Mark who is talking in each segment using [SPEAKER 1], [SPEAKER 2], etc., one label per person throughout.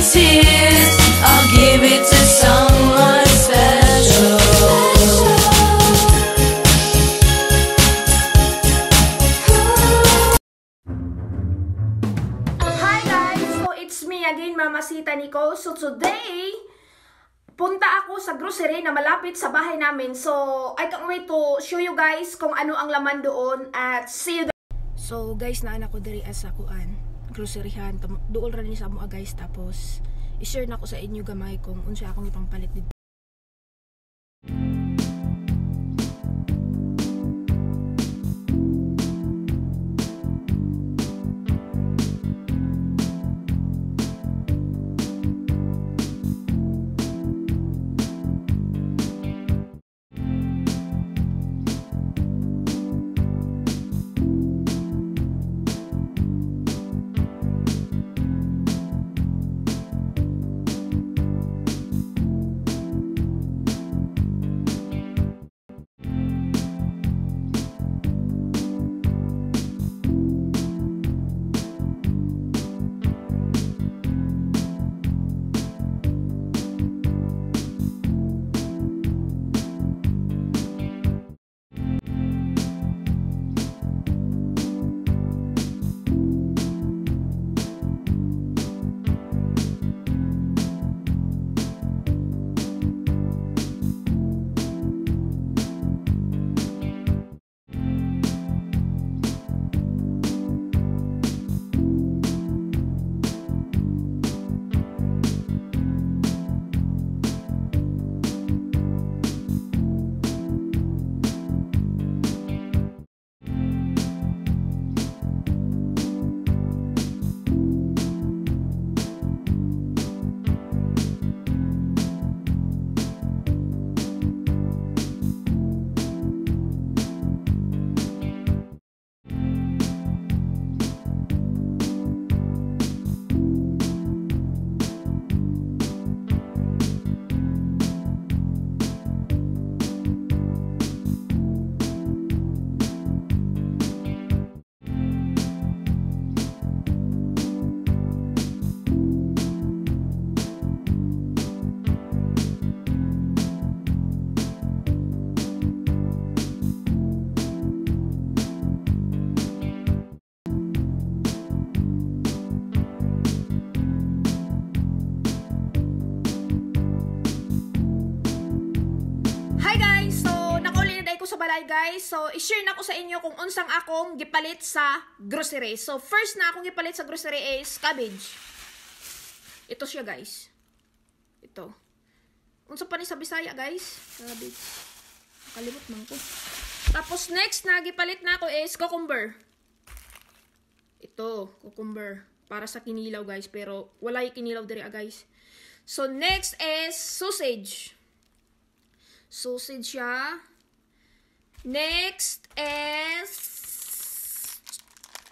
[SPEAKER 1] Tears, I'll give it to someone special.
[SPEAKER 2] Hi guys! So it's me again, Mamasita Nicole. So today, punta ako sa grocery na malapit sa bahay namin. So I can't wait to show you guys kung ano ang laman doon at see you guys. So guys, naan ako diri sa kuan, groceryhan. Duol ra ni sa amo guys, tapos i-share na ko sa inyo gamay kung unsa akong ipangpalit dito. Hi guys! So, nakauli na ko sa balay guys. So, i-share na ko sa inyo kung unsang akong gipalit sa grocery. So, first na akong gipalit sa grocery is cabbage. Ito siya guys. Ito. Unsa pa ni sa Bisaya guys? Cabbage. Nakalimot man ko. Tapos, next na gipalit na ako is cucumber. Ito, cucumber. Para sa kinilaw guys. Pero, wala yung kinilaw diri guys. So, next is sausage. Sausage siya. Next is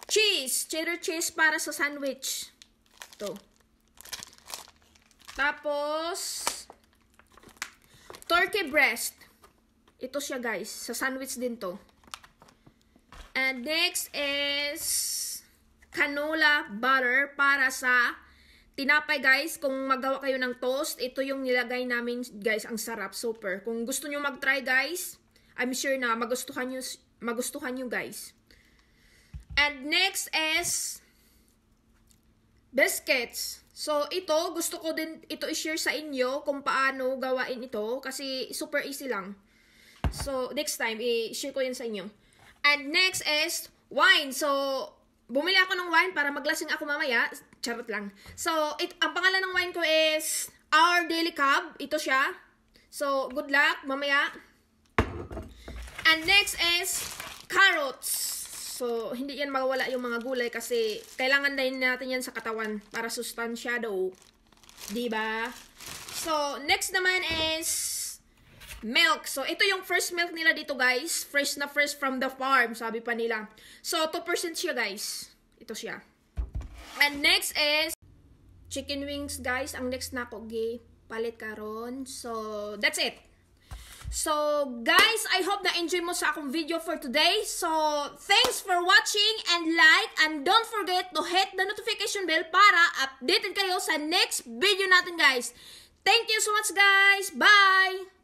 [SPEAKER 2] cheese. Cheddar cheese para sa sandwich. Ito. Tapos, turkey breast. Ito siya guys. Sa sandwich din to. And next is canola butter para sa tinapay guys. Kung magawa kayo ng toast, ito yung nilagay namin guys. Ang sarap, super. Kung gusto nyo mag-try guys, I'm sure na magustuhan nyo guys. And next is biscuits. So ito, gusto ko din ito i-share sa inyo kung paano gawain ito kasi super easy lang. So next time, i-share ko yan sa inyo. And next is wine. So bumili ako ng wine para maglasing ako mamaya. Charot lang. So, ang pangalan ng wine ko is Our Daily Cab. Ito siya. So, good luck mamaya. And next is carrots. So, hindi yan mawala yung mga gulay kasi kailangan din natin yan sa katawan para sustansyado. Diba? So, next naman is milk. So, ito yung first milk nila dito, guys. Fresh na fresh from the farm, sabi pa nila. So, 2% siya, guys. Ito siya. And next is chicken wings, guys. Ang next na ako, palit karon. So, that's it. So, guys, I hope na enjoy mo sa akong video for today. So, thanks for watching and like, and don't forget to hit the notification bell para updated kayo sa next video natin, guys. Thank you so much, guys. Bye!